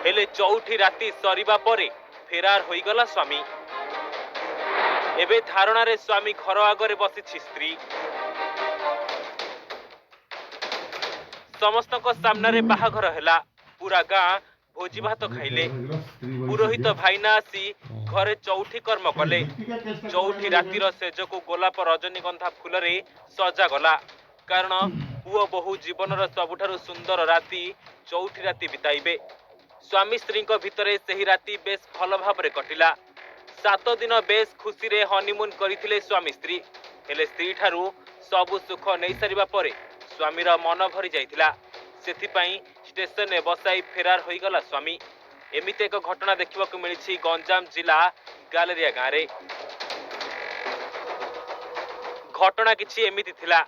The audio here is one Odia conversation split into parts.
ହେଲେ ଚଉଠି ରାତି ସରିବା ପରେ ଫେରାର ହୋଇଗଲା ସ୍ୱାମୀ। ଏବେ ଧାରଣାରେ ସ୍ୱାମୀ ଘର ଆଗରେ ବସିଛି ସ୍ତ୍ରୀ। ସମସ୍ତଙ୍କ ସାମ୍ନାରେ ବାହାଘର ହେଲା, ପୁରା ଗାଁ ଭୋଜି ଭାତ ଖାଇଲେ। ପୁରୋହିତ ଭାଇନା ଆସି ଘରେ ଚଉଠି କର୍ମ କଲେ। ଚଉଠି ରାତିର ଶେଯକୁ ଗୋଲାପ ରଜନୀଗନ୍ଧା ଫୁଲରେ ସଜାଗଲା, କାରଣ ପୁଅ ବୋହୂ ଜୀବନର ସବୁଠାରୁ ସୁନ୍ଦର ରାତି ଚଉଠି ରାତି ବିତାଇବେ। ସ୍ୱାମୀ ସ୍ତ୍ରୀଙ୍କ ଭିତରେ ସେହି ରାତି ବେଶ ଭଲ ଭାବରେ କଟିଲା। 7 ଦିନ ବେଶ ଖୁସିରେ ହନିମୁନ୍ କରିଥିଲେ ସ୍ୱାମୀ ସ୍ତ୍ରୀ। ହେଲେ ସ୍ତ୍ରୀ ଠାରୁ ସବୁ ସୁଖ ନେଇସାରିବା ପରେ ସ୍ୱାମୀର ମନ ଭରି ଯାଇଥିଲା। ସେଥିପାଇଁ ଷ୍ଟେସନରେ ବସାଇ ଫେରାର ହୋଇଗଲା ସ୍ୱାମୀ। ଏମିତି ଏକ ଘଟଣା ଦେଖିବାକୁ ମିଳିଛି ଗଞ୍ଜାମ ଜିଲ୍ଲା ଗାଲେରିଆ ଗାଁରେ। ଘଟଣା କିଛି ଏମିତି ଥିଲା।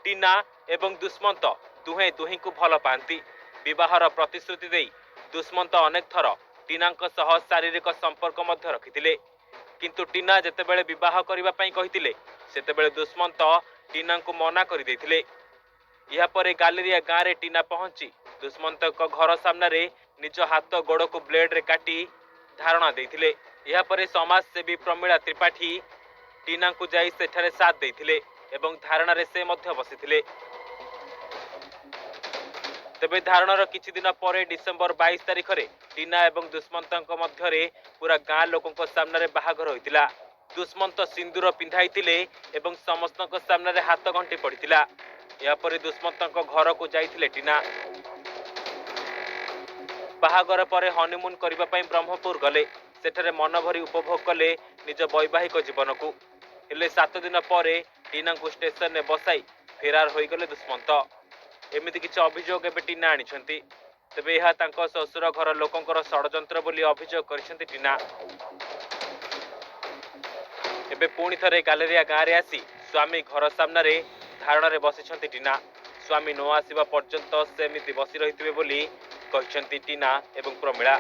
ଟିନା ଏବଂ ଦୁଷ୍ମନ୍ତ ଦୁହେଁ ଦୁହିଁଙ୍କୁ ଭଲ ପାଆନ୍ତି। ବିବାହର ପ୍ରତିଶ୍ରୁତି ଦେଇ ଦୁଷ୍ମନ୍ତ ଅନେକ ଥର ଟିନାଙ୍କ ସହ ଶାରୀରିକ ସମ୍ପର୍କ ମଧ୍ୟ ରଖିଥିଲେ। କିନ୍ତୁ ଟିନା ଯେତେବେଳେ ବିବାହ କରିବା ପାଇଁ କହିଥିଲେ, ସେତେବେଳେ ଦୁଷ୍ମନ୍ତ ଟିନାଙ୍କୁ ମନା କରିଦେଇଥିଲେ। ଏହାପରେ ଗାଲେରିଆ ଗାଁରେ ଟିନା ପହଞ୍ଚି ଦୁଷ୍ମନ୍ତଙ୍କ ଘର ସାମ୍ନାରେ ନିଜ ହାତ ଗୋଡ଼କୁ ବ୍ଲେଡରେ କାଟି ଧାରଣା ଦେଇଥିଲେ। ଏହାପରେ ସମାଜସେବୀ ପ୍ରମିଳା ତ୍ରିପାଠୀ ଟିନାଙ୍କୁ ଯାଇ ସେଠାରେ ସାଥ ଦେଇଥିଲେ ଏବଂ ଧାରଣାରେ ସେ ମଧ୍ୟ ବସିଥିଲେ। ତେବେ ଧାରଣାର କିଛି ଦିନ ପରେ ଡିସେମ୍ବର 22 ତାରିଖରେ ଟିନା ଏବଂ ଦୁଷ୍ମନ୍ତଙ୍କ ମଧ୍ୟରେ ପୁରା ଗାଁ ଲୋକଙ୍କ ସାମ୍ନାରେ ବାହାଘର ହୋଇଥିଲା। ଦୁଷ୍ମନ୍ତ ସିନ୍ଦୁର ପିନ୍ଧାଇଥିଲେ ଏବଂ ସମସ୍ତଙ୍କ ସାମ୍ନାରେ ହାତ ଘଣ୍ଟି ପଡ଼ିଥିଲା। ଏହାପରେ ଦୁଷ୍ମନ୍ତଙ୍କ ଘରକୁ ଯାଇଥିଲେ ଟିନା। ବାହାଘର ପରେ ହନିମୁନ୍ କରିବା ପାଇଁ ବ୍ରହ୍ମପୁର ଗଲେ। ସେଠାରେ ମନ ଭରି ଉପଭୋଗ କଲେ ନିଜ ବୈବାହିକ ଜୀବନକୁ। ହେଲେ 7 ଦିନ ପରେ ଟିନାଙ୍କୁ ଷ୍ଟେସନରେ ବସାଇ ଫେରାର ହୋଇଗଲେ ଦୁଷ୍ମନ୍ତ। ଏମିତି କିଛି ଅଭିଯୋଗ ଏବେ ଟିନା ଆଣିଛନ୍ତି। ତେବେ ଏହା ତାଙ୍କ ଶ୍ୱଶୁର ଘର ଲୋକଙ୍କର ଷଡ଼ଯନ୍ତ୍ର ବୋଲି ଅଭିଯୋଗ କରିଛନ୍ତି ଟିନା। ଏବେ ପୁଣି ଥରେ ଗାଲେରିଆ ଗାଁରେ ଆସି ସ୍ୱାମୀ ଘର ସାମ୍ନାରେ ଧାରଣାରେ ବସିଛନ୍ତି ଟିନା। ସ୍ୱାମୀ ନ ଆସିବା ପର୍ଯ୍ୟନ୍ତ ସେମିତି ବସି ରହିଥିବେ ବୋଲି କହିଛନ୍ତି ଟିନା ଏବଂ ପ୍ରମିଳା।